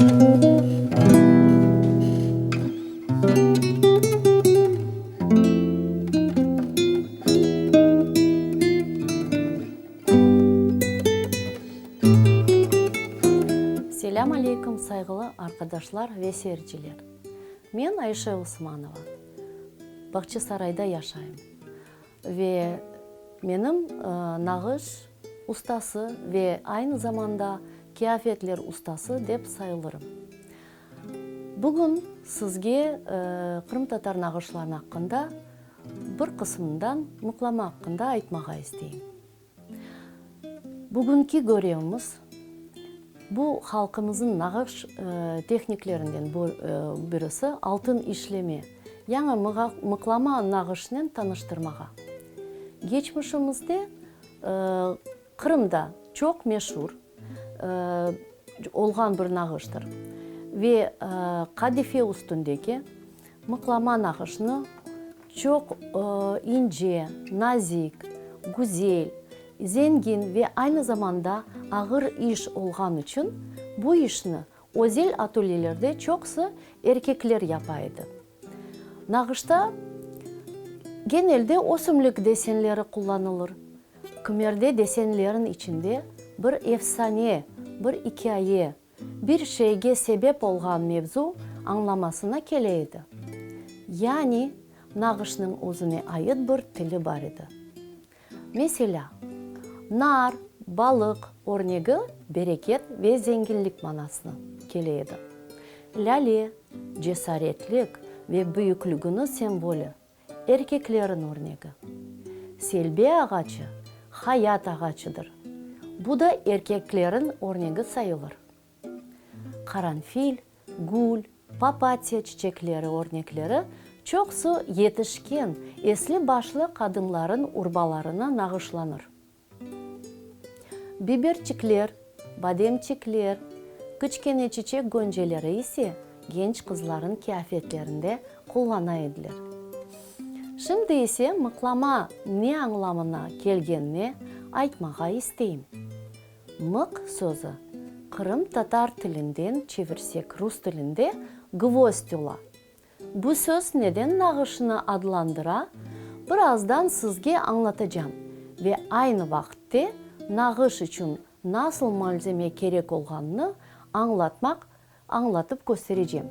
Selâm aleyküm, sayğılı arqadaşlar ve seyirciler! Men Ayşe Osmanova, Bağçasarayda yaşayım ve menim nağış ustası ve aynı zamanda kıyafetler ustası dep sayılırım. Bugün sizge qırımtatar nağışlarını aqqında bir qısmından mıqlama aqqında aytmağa isteyim. Bugünki körevimiz, bu halqımızın nağış tehniklerinden birisi altın işleme, yañı mıqlama nağışnen tanıştırmağa. Geçmişimizde Qırımda çoq meşur olğan bir nağıştır ve qadife üstündeki mıqlama nağışnı çoq ince, nazik, güzel, zengin ve aynı zamanda ağır iş olğan içün bu işni özel atolyelerde çoqusı erkekler yapa edi. Nağışta genelde ösümlik desenleri qullanılır. Kimerde desenlerin içinde bir efsane, bir ikâye, bir şeyge sebep olğan mevzu añlamasına kele edi. Yani nağışnıñ özüne ait bir tili bar edi. Meselâ, nar, balıq örnegi bereket ve zenginlik manasına kele edi. Lâle, cesaretlik ve büyükliginiñ sembolü, erkeklerin örnegi. Selbe ağaçı, hayat ağaçıdır. Bu da erkeklerin örnegi sayılır. Qaranfil, gül, papatya çiçekleri örnekleri çoqusı yetişken, esli-başlı qadınların urbalarına nağışlanır. Biberçikler, bademçikler, kiçkene çiçek gönceleri ise genç qızların kıyafetlerinde qullana ediler. Şimdi ise mıqlama ne añlamına kelgenini aytmağa isteyim. Mıq sözü qırımtatar tilinden çevirsek rus tilinde gvozd ola. Bu söz neden nağışnı adlandıra, birazdan sizge añlatacam ve aynı vaqıtte nağış içün nasıl malzeme kerek olğanını añlatmaq añlatıp kösterecem.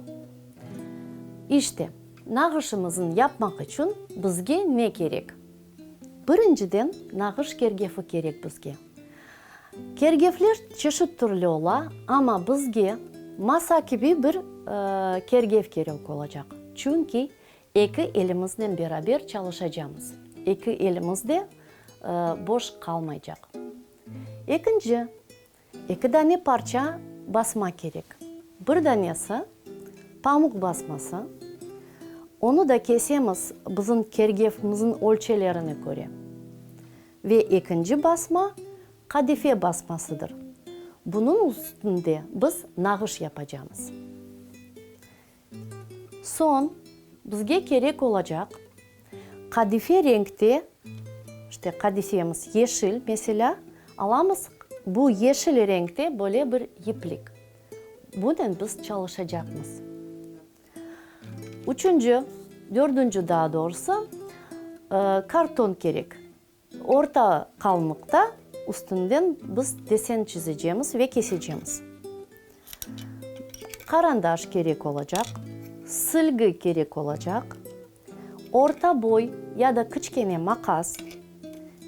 İşte, nağışımızın yapmaq içün bizge ne kerek? Birinciden, nağış kergefi kerek bizge. Kergefler çeşit türlü ola, amma bizge masa kibi bir kergef kerek olacaq. Çünki eki elimiznen beraber çalışacamız. Eki elimiz de boş qalmaycaq. Ekinci, Eki dane parça basma kerek. Bir danesi pamuq basması, onı da kesemiz bizim kergefimizniñ ölçelerine köre. Ve ekinci basma qadife basmasıdır. Bunıñ üstünde biz nağış yapacamız. Soñ bizge kerek olacaq qadife renkte, işte qadifemiz yeşil, meselâ, alamız bu yeşil renkte böyle bir yiplik. Bunen biz çalışacaqmız. Üçünci, dördünci daa doğrusı, karton kerek. Orta qalınlıqta üstünden biz desen çizecemiz ve kesecemiz. Qarandaş kerek olacaq, silgi kerek olacaq, orta boy ya da kiçkene maqas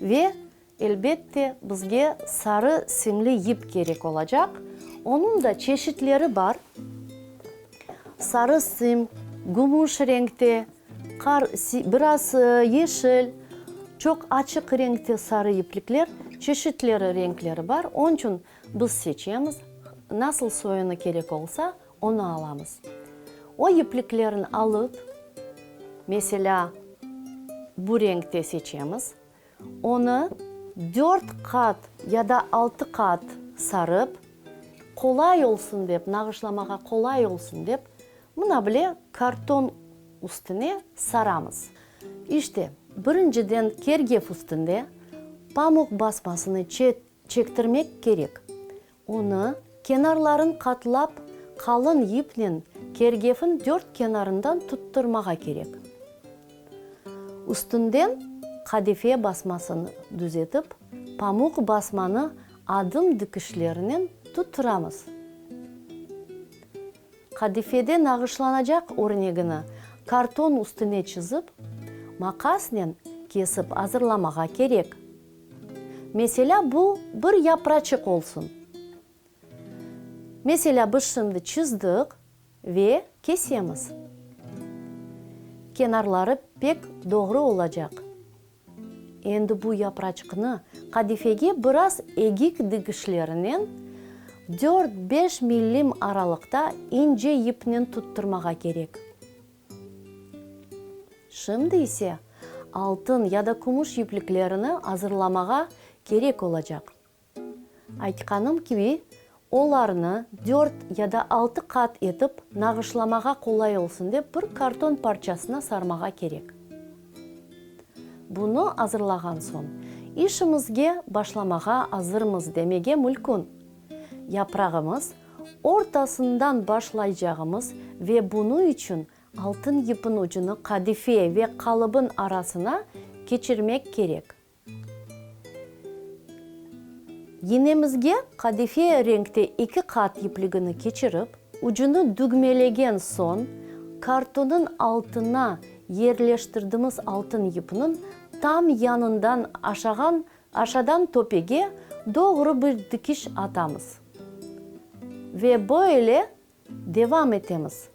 ve, elbette, bizge sarı simli yip kerek olacaq. Onıñ da çeşitleri bar, sarı sim, gümüş renkte, Qar, biraz yeşil, çoq açıq renkte sarı yiplikler, çeşitleri renkleri bar. Onıñ içün biz seçemiz, nasıl soyunı kerek olsa, onı alamız. O yipliklerni alıp, meselâ, bu renkte seçemiz, Onı dört qat ya da altı qat sarıp, qolay olsun dep, nağışlamağa qolay olsun dep, mına bile karton üstüne saramız. İşte, birinciden kergef üstünde pamuq basmasını çektirmek kerek. Onı kenarların qatlap. Qalın yipnen kergefin dört kenarından tuttırmağa kerek. Üstünden qadife basmasını düzetip, pamuq basmanı adım dikişlerinen tuttıramız. Qadifede nağışlanacaq örnegini karton üstüne çizip, maqasnen kesip azırlamağa kerek. Meselâ, bu bir yapraçıq olsun. Meselâ, biz şimdi çizdik ve kesemiz. Kenarları pek doğru olacaq. Endi bu yapraçıqnı qadifege biraz egik digişlerinen dört-beş millim aralıqta ince yipnen tuttırmağa kerek. Şimdi ise altın ya da kümüş yipliklerini azırlamağa kerek olacaq. Aytqanım kibi, olarnı dört ya da altı qat etip nağışlamağa qolay olsun dep bir karton parçasına sarmağa kerek. Bunı azırlağan soñ, işimizge başlamağa azırmız demege mülkün. Yaprağımız ortasından başlaycağımız ve bunı içün altın yipin ucunı qadife ve qalıbın arasına keçirmek kerek. Yinemizge qadife renkte eki qat yipligini keçirip, ucunı dügmelegen soñ, kartonıñ altına yerleştirdimiz altın yipniñ tam yanından aşağan aşadan töpege doğru bir dikiş atamız ve böyle Devam etemiz.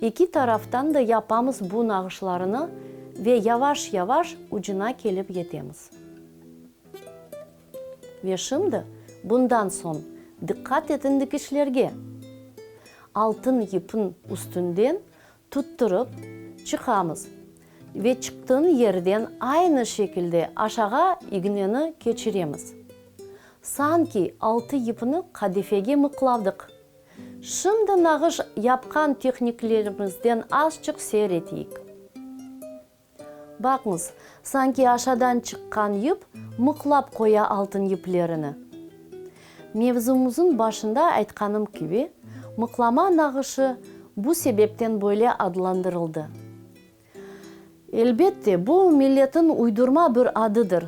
Eki taraftan da yapamız bu nağışlarını ve yavaş-yavaş ucuna kelip yetemiz. Ve şimdi, bundan soñ, diqqat etin dikişlerge. Altın yipin üstünden tuttırıp çıqamız ve çıqtığın yerden aynı şekilde aşağa igneni keçiremiz. Sanki altı yipni qadifege mıqladıq. Şimdi nağış yapqan tehniklerimizden azçıq seyir eteyik. Baqıñız, sanki aşadan çıqqan yip mıqlap qoya altın yiplerini. Mevzumızın başında aytqanım kibi, mıqlama nağışı bu sebepten böyle adlandırıldı. Elbette, bu milletin uydurma bir adıdır.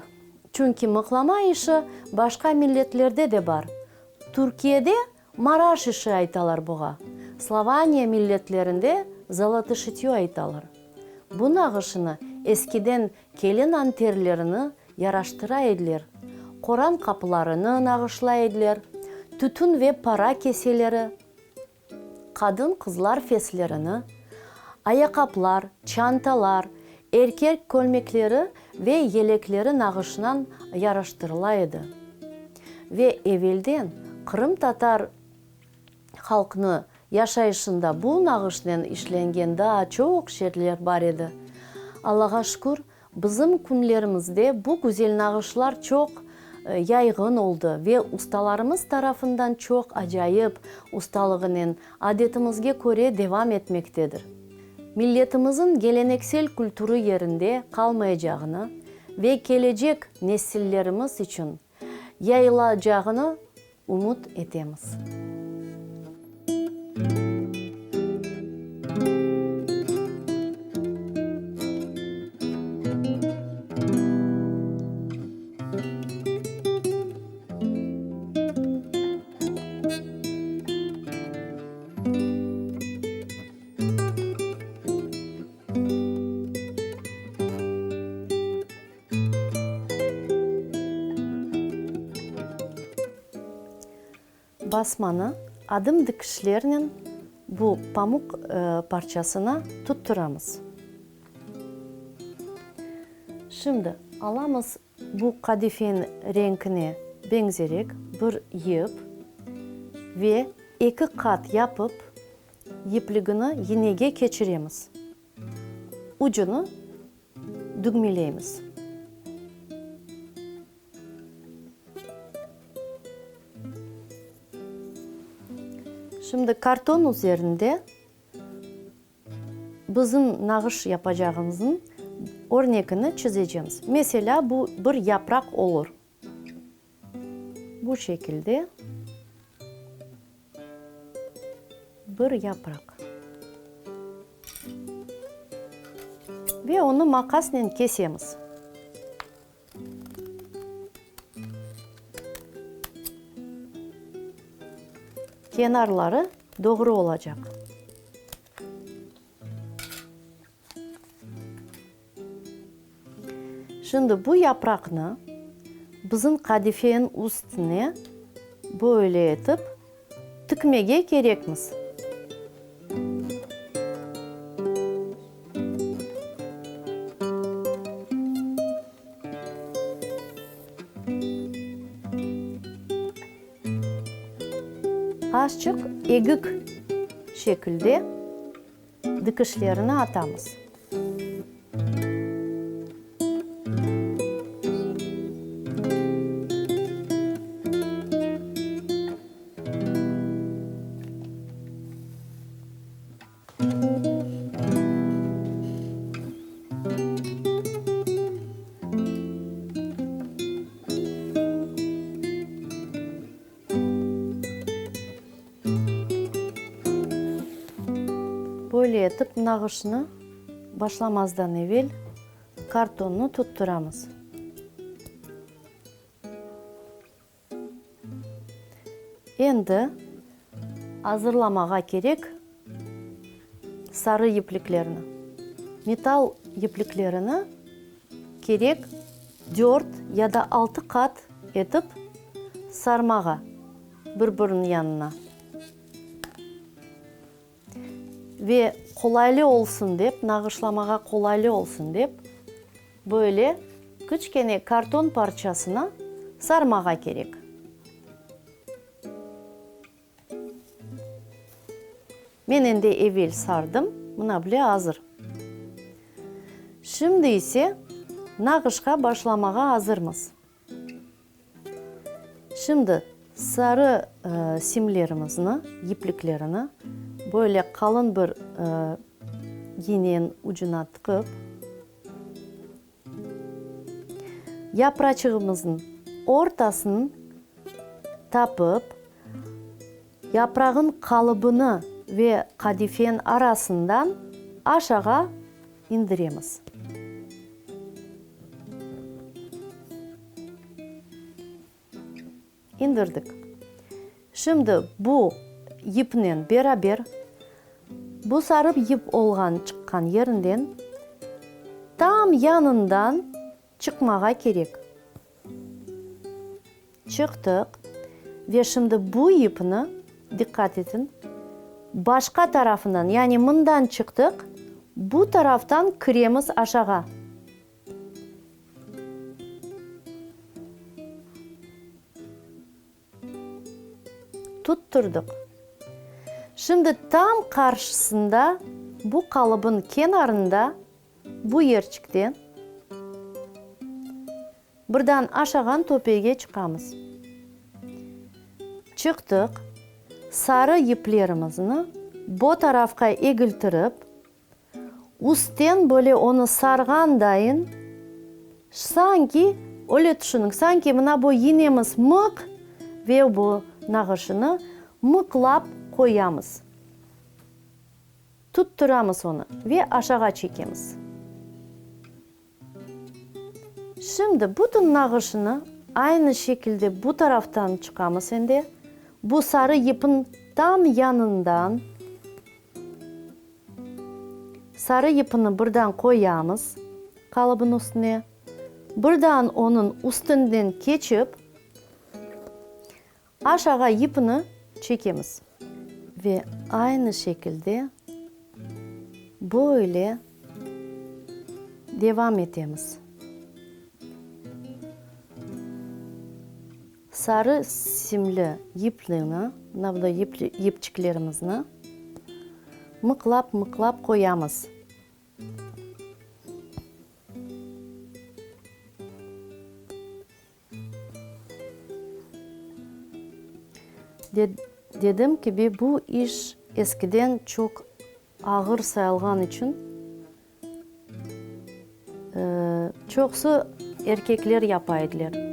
Çünki mıqlama işi başqa milletlerde de bar. Türkiyede Maraş işi aytalar buğa. Slovaniya milletlerinde zolotoşityo aytalar. Bu nağışını eskiden kelin anterlerini yaraştıra ediler, qoran qapılarını nağışlay ediler, tütün ve para keseleri, qadın-qızlar feslerini, ayaqaplar, çantalar, erkek kölmekleri ve yelekleri nağışınan yaraştırıla edi. Ve evelden qırımtatar halqnı yaşayışında bu nağışnen işlengen daa çoq şeyler bar edi. Allağa şükür, bizim künlerimizde bu güzel nağışlar çoq yayğın oldı ve ustalarımız tarafından çoq acayip ustalığınen adetimizge köre devam etmektedir. Milletimizin geleneksel kültürü yerinde qalmaycağını ve kelecek nesillerimiz içün yayılacağını ümüt etemiz. Basmanı adım dikişlernen bu pamuq parçasına tutturamız. Şimdi alamız bu qadifeniñ renkine beñzerek bir yip ve eki qat yapıp yipligini yinege keçiremiz. Ucunı dügmeleymiz. Şimdi karton üzerinde bizim nağış yapacağımıznıñ örnegini çizecemiz. Meselâ, bu bir yapraq olur. Bu şekilde. Bir yapraq. Ve onı maqasnen kesemiz. Kenarları doğru olacaq. Şimdi bu yapraqnı bizim qadifeniñ üstüne böyle etip tikmege kerekmiz. Azçıq egik şekilde dikişlerini atamız. Böyle etip nağışnı başlamazdan evel kartonnı tutturamız. Endi azırlamağa kerek sarı yipliklerni. Metal yipliklerini kerek dört ya da altı qat etip sarmağa bir-biriniñ yanına. Ve qolaylı olsun dep, nağışlamağa qolaylı olsun dep, böyle kiçkene karton parçasını sarmağa kerek. Men endi evel sardım, mına bile azır. Şimdi ise nağışqa başlamağa azırmız. Şimdi sarı simlerimizni, yipliklerini böyle qalın bir yineniñ ucuna tıqıp, yapraçığımıznıñ ortasını tapıp, yaprağın qalıbını ve qadifeniñ arasından aşağa indiremiz. İndirdik. Şimdi bu yipnen beraber bu sarı yip olğan çıqqan yerinden tam yanından çıqmağa kerek. Çıqtıq ve şimdi bu yipni, diqqat etiñ, başqa tarafından, yani mından çıqtıq, bu taraftan kiremiz aşağa. Tutturdıq. Şimdi tam qarşısında, bu qalıbın kenarında, bu yerçikte, Birdan aşağan töpege çıqamız. Çıqtıq, sarı yiplerimizni bo tarafqa egiltirip, üstten böyle onı sarğan dayın, sanki, öyle tüşüniñ, sanki mına bu yinemiz mıq ve bu nağışını mıqlap qoyamız. Tutturamız onı ve aşağa çekemiz. Şimdi bütün nağışını aynı şekilde bu taraftan çıqamız endi. Bu sarı yipin tam yanından sarı yipini birdan qoyamız qalıbın üstüne. Birdan onıñ üstünden keçip, Aşağa yipni çekemiz. Ve aynı şekilde böyle devam etemiz. Sarı simli yipni, mına bunday yipçiklerimizni mıqlap-mıqlap qoyamız. Dedim kibi, bu iş eskiden çoq ağır sayılğan içün, çoqusı erkekler yapa ediler.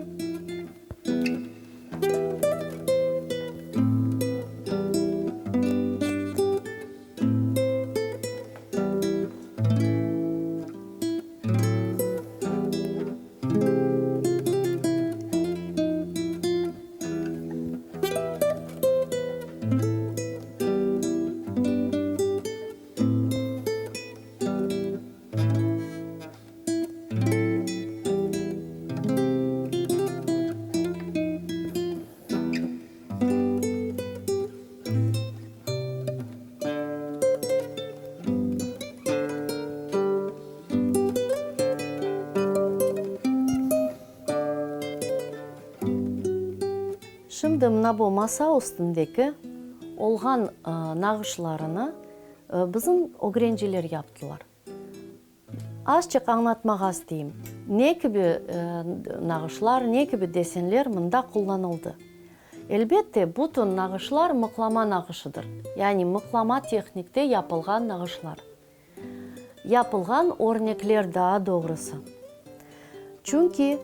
Şimdi mına bu masa üstündeki olğan nağışlarını bizim ögrenciler yaptılar. Azçıq añlatmağa isteyim, ne kibi nağışlar, ne kibi desenler mında qullanıldı. Elbette, bütün nağışlar mıqlama nağışıdır, yani mıqlama tehnikte yapılğan nağışlar. Yapılğan örnekler daa doğrusı. Çünki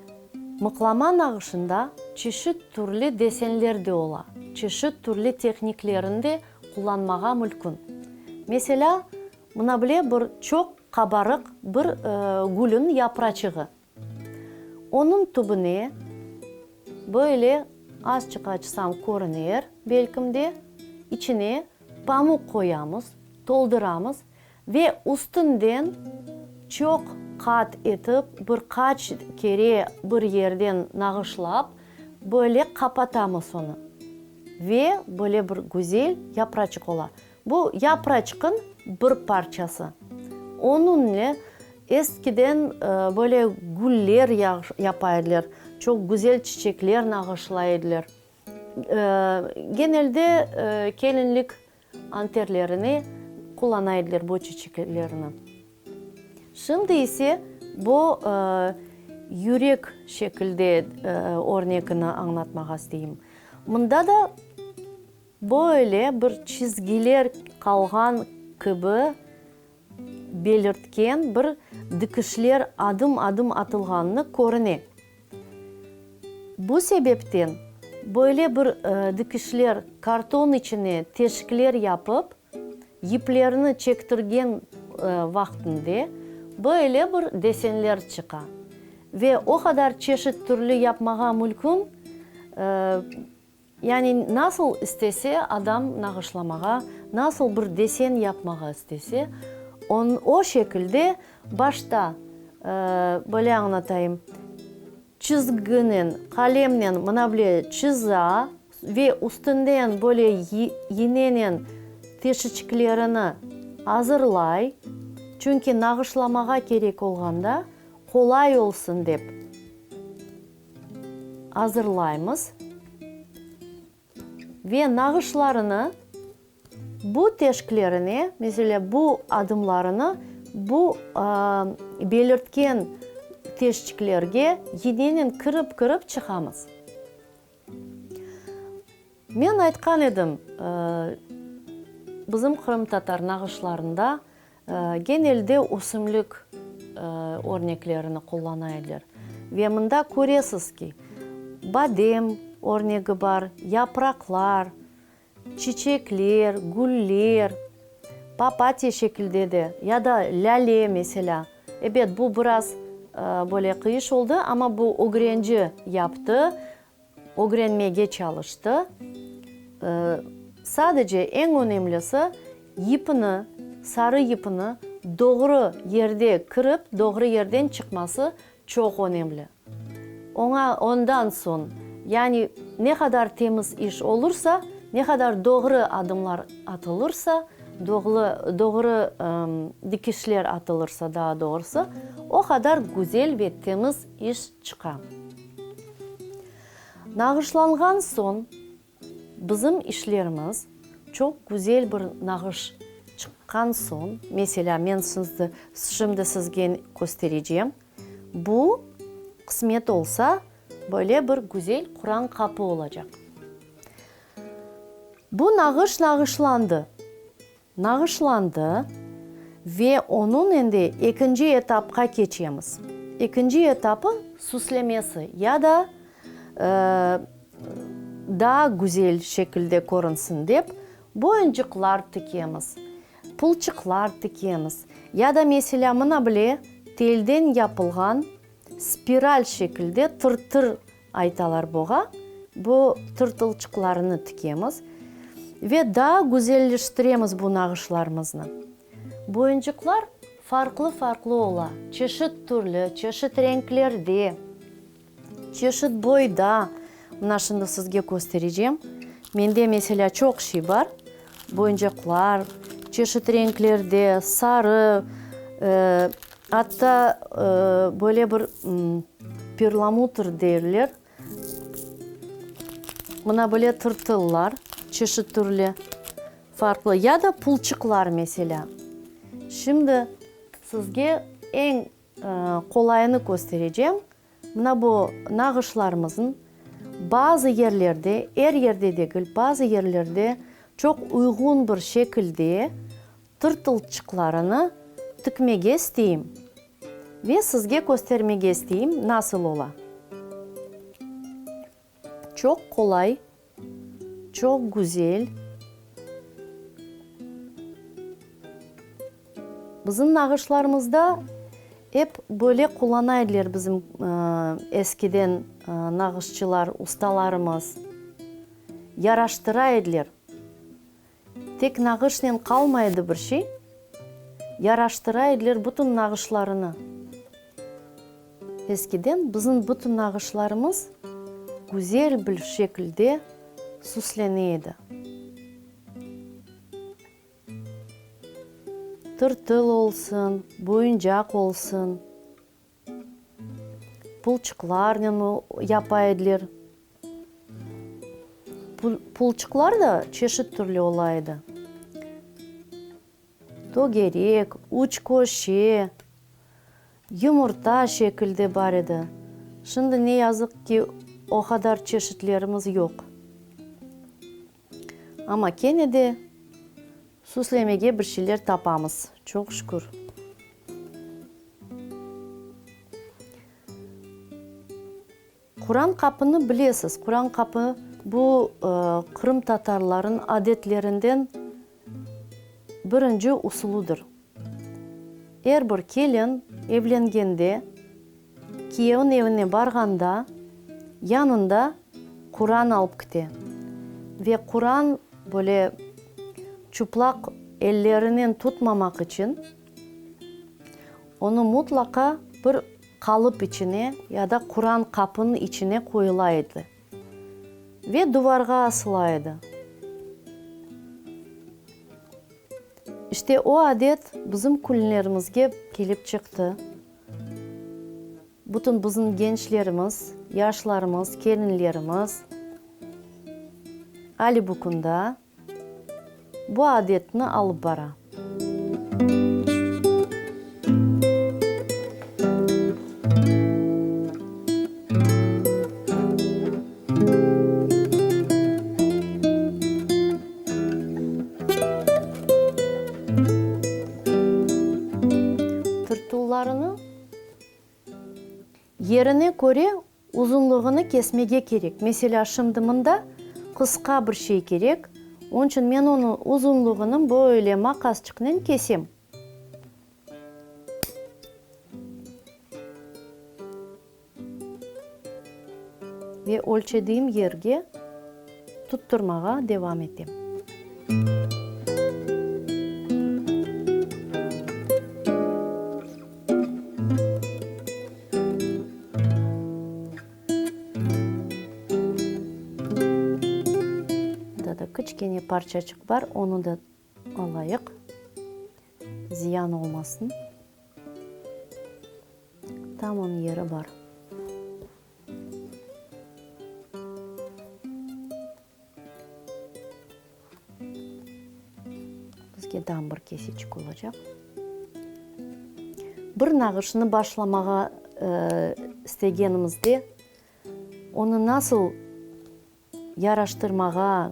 mıqlama nağışında çeşit türlü desenler de ola, çeşit türlü tehniklerini de qullanmağa mülkün. Meselâ, mına bile bir çoq qabarıq bir gülüñ yapraçığı. Onıñ tübüne böyle azçıq açsam körüner, belkim de, içine pamuq qoyamız, tolduramız ve üstünden çoq qat etip, bir qaç kere bir yerden nağışlap, böyle qapatamız onı. Ve böyle bir güzel yapraçıq ola. Bu yapraçqın bir parçası. Onıñle eskiden böyle güller yapa ediler, çoq güzel çiçekler nağışlay ediler. Genelde kelinlik anterlerine qullana ediler bu çiçeklerni. Şimdi ise bu yürek şekilde örnekini añlatmağa isteyim. Mında da Böyle bir çizgiler qalğan kibi belirtken bir dikişler adım-adım atılğanını körüne. Bu sebepten böyle bir dikişler karton içine teşikler yapıp, yiplerni çektirgen vaqtında böyle bir desenler çıqa ve o qadar çeşit türlü yapmağa mülkün, Yani nasıl istese adam nağışlamağa, nasıl bir desen yapmağa istese, on o şekilde başta, böyle añlatayım, çizginen, qalemnen mına bile çıza ve üstünden böyle yinenen teşiçiklerini azırlay, çünki nağışlamağa kerek olğanda qolay olsun dep. Azırlaymız ve nağışlarını bu teşklerine, meselâ, bu adımlarını bu belirtken teşçiklerge yinenen kirip-kirip çıqamız. Men aytqan edim, bizim qırımtatar nağışlarında genelde ösümlik örneklerini qullana ediler. Ve mında köresiz ki, badem örnegi bar, yapraqlar, çiçekler, güller, papatya şekilde de, ya da lâle, meselâ. Ebet, bu biraz böyle qıyış oldı, amma bu ögrenci yaptı, Ögrenmege çalıştı. Sadece eñ önemlisi, yipini, sarı yipini doğru yerde kirip, doğru yerden çıqması çoq önemli. Oña ondan soñ, yani ne qadar temiz iş olursa, ne qadar doğru adımlar atılırsa, doğru dikişler atılırsa, daa doğrusı, o qadar güzel ve temiz iş çıqa. Nağışlanğan soñ bizim işlerimiz çoq güzel bir nağış çıqqan soñ, meselâ, men şimdi sizge kösterecem, bu, qısmet olsa, böyle bir güzel Quran qapı olacaq. Bu nağış nağışlandı. Nağışlandı ve onıñ endi ekinci etapqa keçemiz. Ekinci etapı, süslemesi ya da daa güzel şekilde körünsin dep, boyuncıqlar tikemiz, pulçıqlar tikemiz ya da, meselâ, mına bile telden yapılğan spiral şekilde tır-tır Aytalar buğa, bu tırtılçıqlarını tikemiz ve daa güzelleştiremiz bu nağışlarımıznı. Boyuncıqlar farqlı-farqlı ola, çeşit türlü, çeşit renklerde, çeşit boyda. Mına şimdi sizge kösterecem. Mende, meselâ, çoq şey bar. Boyuncaqlar, çeşit renklerde, sarı, atta böyle bir perlamutr derler. Mına böyle tırtıllar, çeşit türlü, farqlı, ya da pulçıqlar, meselâ. Şimdi sizge eñ qolayını kösterecem. Mına bu nağışlarımıznıñ bazı yerlerde, er yerde degil, bazı yerlerde çoq uyğun bir şekilde tırtılçıqlarını tikmege isteyim ve sizge köstermege isteyim, nasıl ola. Çoq qolay, çoq güzel. Bizim nağışlarımızda ep böyle qullana ediler bizim eskiden nağışçılar, ustalarımız. Yaraştıra ediler. Tek nağışnen qalmay edi bir şey, yaraştıra ediler bütün nağışlarını. Eskiden bizim bütün nağışlarımız güzel bir şekilde süslene edi. Tırtıl olsun, boyuncaq olsun, pulçıqlarnen yapa ediler. Pulçıqlar da çeşit türlü ola edi. Tögerek, üçköşe, yumurta şekilde bar edi. Şimdi ne yazıq ki, o qadar çeşitlerimiz yoq. Amma kene de süslemege bir şeyler tapamız, çoq şükür. Quran qapını bilesiz. Quran qapı, bu qırımtatarların adetlerinden birinci usuludır. Er bir kelin evlengende, kiyevin evine barğanda, yanında Quran alıp kite. Ve Quran böyle çuplaq ellerinen tutmamaq içün, onı mutlaqa bir qalıp içine ya da Quran qapınıñ içine qoyula edi ve duvarğa asıla edi. İşte o adet bizim künlerimizge kelip çıqtı. Bütün bizim gençlerimiz, yaşlarımız, kelinlerimiz ali bu künda bu adetni alıp bara. Tırtıllarını yerine köre Uzunlığını kesmege kerek. Meselâ, şimdi mında qısqa bir şey kerek, onıñ içün men onıñ uzunlığını böyle maqasçıqnen kesem. Ve ölçediğim yerge tutturmağa devam etem. Mında da kiçkene parçaçıq bar, onı da alayıq, ziyan olmasın. Tam onıñ yeri bar. Bizge dam bir keseçik olacaq. Bir nağışnı başlamağa istegenimizde, onı nasıl yaraştırmağa,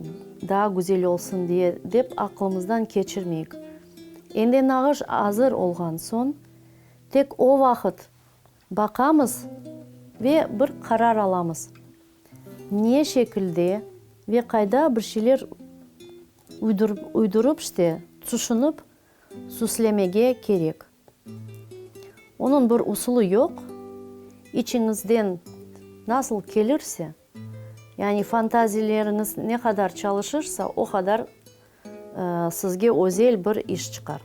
daa güzel olsun diye dep aqlımızdan keçirmeyik. Endi nağış azır olğan soñ, tek o vaqıt baqamız ve bir qarar alamız. Ne şekilde ve qayda bir şeyler uydurıp, işte, tüşünip süslemege kerek. Onıñ bir usulı yoq, içiñizden nasıl kelirse, yani fantazileriñiz ne qadar çalışırsa, o qadar sizge özel bir iş çıqar.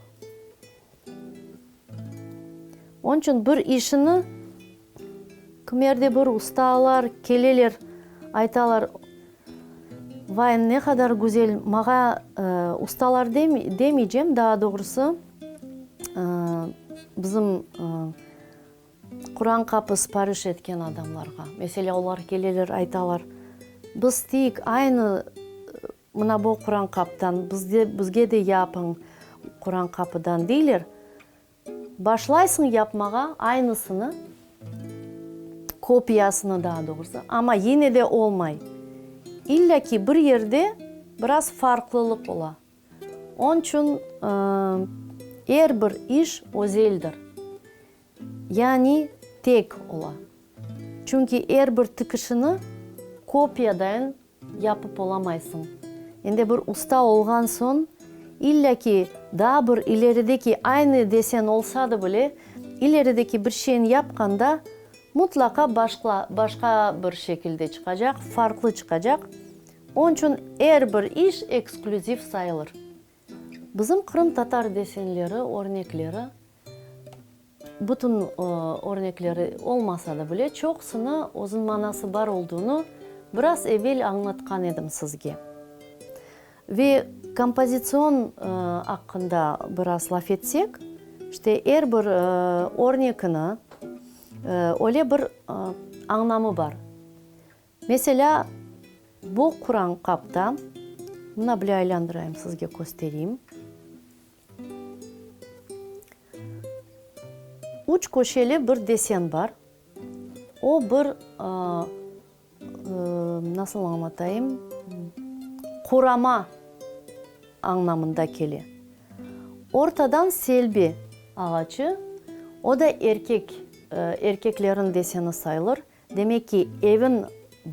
Onıñ içün bir işini kimerde bir ustalar keleler, aytalar, Vay, ne qadar güzel, mağa ustalar demeycem, daa doğrusı, bizim Quran qapı sipariş etken adamlarğa. Meselâ, olar keleler, aytalar. Biz isteyik aynı mına bu quranqaptan, bizde, bizge de yapıñ quranqapıdan deyler. Başlaysıñ yapmağa aynısını, kopiyasını daa doğrusı, amma yine de olmay. İlla ki bir yerde biraz farqlılıq ola. Onıñ içün er bir iş özeldir. Yani tek ola. Çünki er bir tikişini kopiyadayın yapıp olamaysıñ. Endi bir usta olğan soñ, illa ki daa bir ilerideki aynı desen olsa da bile, ilerideki bir şeyni yapqanda mutlaqa başqa bir şekilde çıqacaq, farqlı çıqacaq. Onıñ içün er bir iş eksklüziv sayılır. Bizim qırımtatar desenleri, örnekleri, bütün örnekleri olmasa da bile, çoqusını özüniñ manası bar olduğunu biraz evel añlatqan edim sizge. Ve kompozitsion aqqında biraz laf etsek, işte er bir örnekini öyle bir añlamı bar. Meselâ, bu Quran qapta, mına bile aylandırayım, sizge köstereyim, üç köşeli bir desen bar. O bir, nasıl añlatayım, qurama añlamında kele. Ortadan selbi ağaçı, o da erkek, erkeklerin deseni sayılır. Demek ki, evin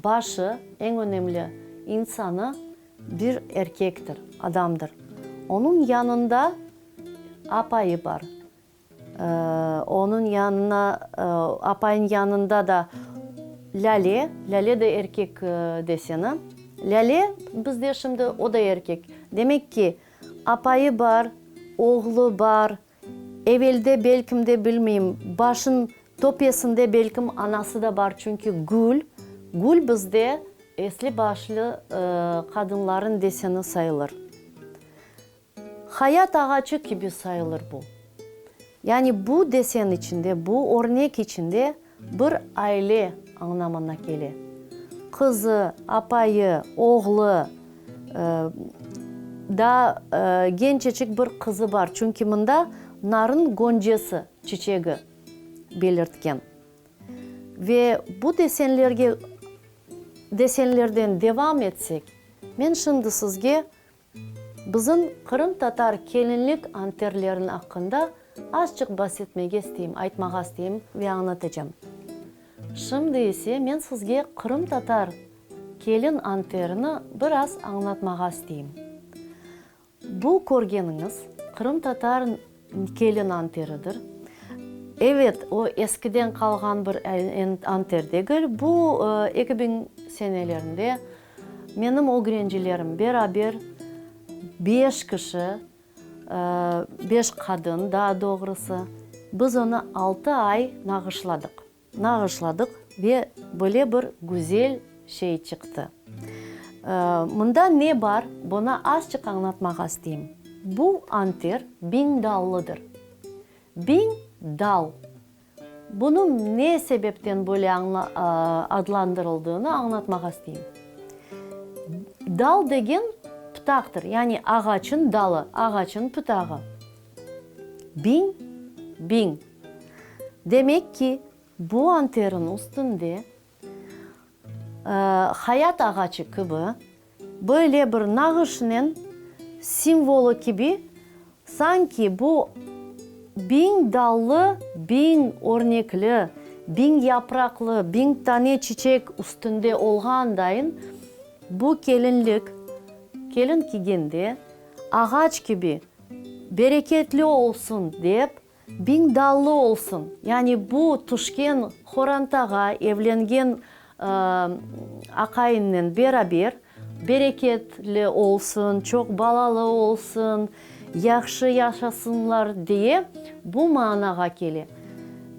başı, eñ önemli insanı bir erkektir, adamdır. Onıñ yanında apayı bar. Onıñ yanına, apayınıñ yanında da lâle, lâle de erkek deseni. Lâle bizde şimdi, o da erkek. Demek ki, apayı bar, oğlu bar, Evelde, belkim de, bilmeyim, başın töpesinde, belkim, anası da bar, çünki gül, gül bizde esli-başlı qadınların deseni sayılır. Hayat ağaçı kibi sayılır bu. Yani bu desen içinde, bu örnek içinde bir aile añlamına kele. Qızı, apayı, oğlu, daa gençeçik bir qızı bar, çünki mında narın göncesi, çiçegi, belirtken. Ve bu desenlerge, desenlerden devam etsek, men şimdi sizge Bizim qırımtatar kelinlik anterlerin aqqında azçıq bahsetmege isteyim, aytmağa isteyim ve añlatacam. Şimdi ise men sizge qırımtatar kelin anterini biraz añlatmağa isteyim. Bu körgeniñiz qırımtatar kelin anteridir. Evet, o eskiden qalğan bir anter degil, bu 2000 senelerinde Menim ögrencilerim beraber beş kişi, beş qadın daa doğrusı, biz onı altı ay nağışladıq. Nağışladıq ve böyle bir güzel şey çıqtı. Mında ne bar, bunı azçıq añlatmağa isteyim. Bu anter biñdallıdır. Biñ dal. Bunıñ ne sebepten böyle adlandırıldığını añlatmağa isteyim. Dal degen pıtaqtır, yani ağaçın dalı, ağaçın pıtağı. Biñ, biñ. Demek ki, bu anterin üstünde hayat ağaçı kibi böyle bir nağışnen simvolı kibi sanki bu biñ dallı, biñ örnekli, biñ yapraqlı, biñ tane çiçek üstünde olğandayın bu kelinlik, kelin kiygende ağaç kibi bereketli olsun dep Biñ dallı olsun, yani bu tüşken horantağa evlengen aqayınnen beraber bereketli olsun, çoq balalı olsun, yahşı yaşasınlar diye bu manağa kele.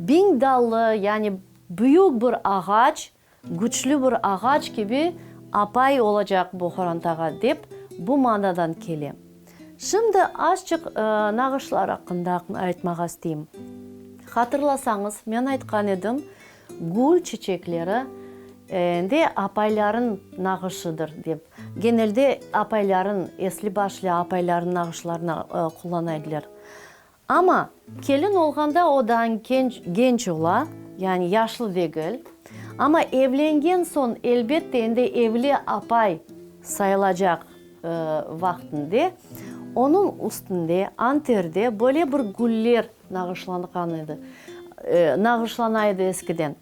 Biñ dallı, yani büyük bir ağaç, Küçlü bir ağaç kibi apay olacaq bu horantağa, dep bu manadan kele. Şimdi azçıq nağışlar aqqında aytmağa isteyim. Hatırlasañız, men aytqan edim, gül çiçekleri. Endi apayların nağışıdır dep. Genelde apayların, esli-başlı apayların nağışlarını qullana ediler. Amma kelin olğanda o daa genç ola, yani yaşlı degil. Amma evlengen soñ, elbette, endi evli apay sayılacaq vaqtında, onıñ üstünde, anterde böyle bir güller nağışlanğan edi, nağışlana edi eskiden.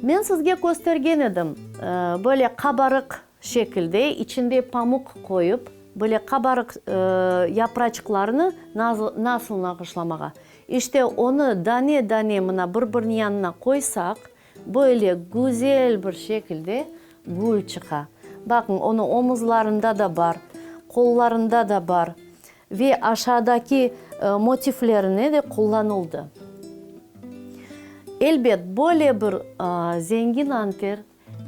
Men sizge köstergen edim, böyle qabarıq şekilde, içinde pamuq qoyıp, böyle qabarıq yapraçıqlarnı nasıl nağışlamağa. İşte, onı dane-dane mına bir-biriniñ yanına qoysaq, böyle güzel bir şekilde gül çıqa. Baqıñ, onıñ omuzlarında da bar, qollarında da bar ve aşağıdaki motiflerine de qullanıldı. Elbet, böyle bir zengin anter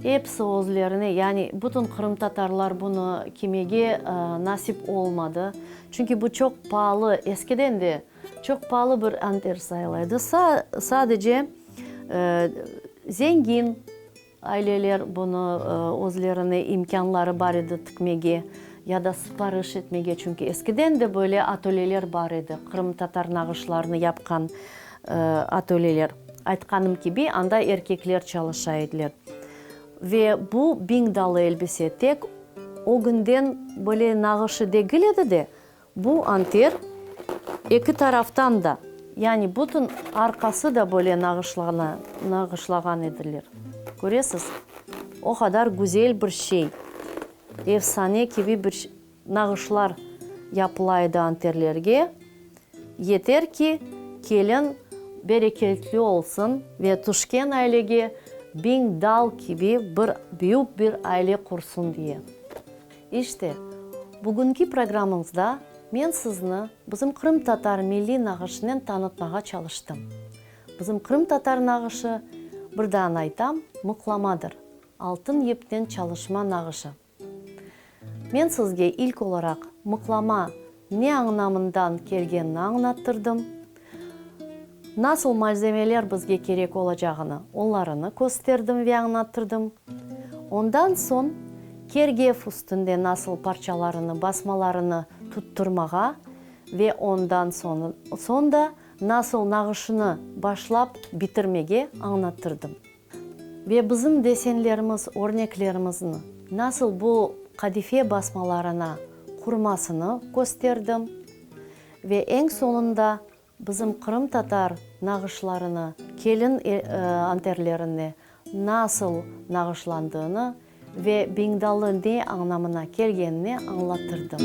episi özlerine, yani bütün qırımtatarlar bunı kiymege nasip olmadı. Çünki bu çoq paalı, eskiden de çoq paalı bir anter sayıla edi. Sadece zengin Aileler bunı özlerine imkânları bar edi tikmege ya da sıparış etmege, çünki eskiden de böyle atölyeler bar edi, qırımtatar nağışlarını yapqan atölyeler. Aytqanım kibi, anda erkekler çalışa ediler. Ve bu biñdalı elbise tek ögünden böyle nağışı degil edi de, Bu anter eki taraftan da, yani bütün arqası da böyle nağışlana, nağışlağan ediler. Köresiz, o qadar güzel bir şey, efsane kibi bir nağışlar yapıla edi anterlerge. Yeter ki, kelin bereketli olsun ve tüşken ailege biñdal kibi bir büyük bir aile qursun diye. İşte, bugünki programımızda men sizni bizim qırımtatar milliy nağışınen tanıtmağa çalıştım. Bizim qırımtatar nağışı, bir daa aytam, mıqlamadır, altın yipnen çalışma nağışı. Men sizge ilk olaraq mıqlama ne añnamından kelgenini añlattırdım, nasıl malzemeler bizge kerek olacağını, onlarını kösterdim ve añlattırdım. Ondan soñ kergev üstünde nasıl parçalarını, basmalarını tutturmağa ve ondan soñ da nasıl nağışını başlap bitirmege añlattırdım. Ve bizim desenlerimiz, örneklerimizni nasıl bu qadife basmalarına qurmasını kösterdim. Ve eñ soñunda bizim qırımtatar nağışlarını kelin anterlerine nasıl nağışlandığını ve biñdalı ne añlamına kelgenini añlattırdım.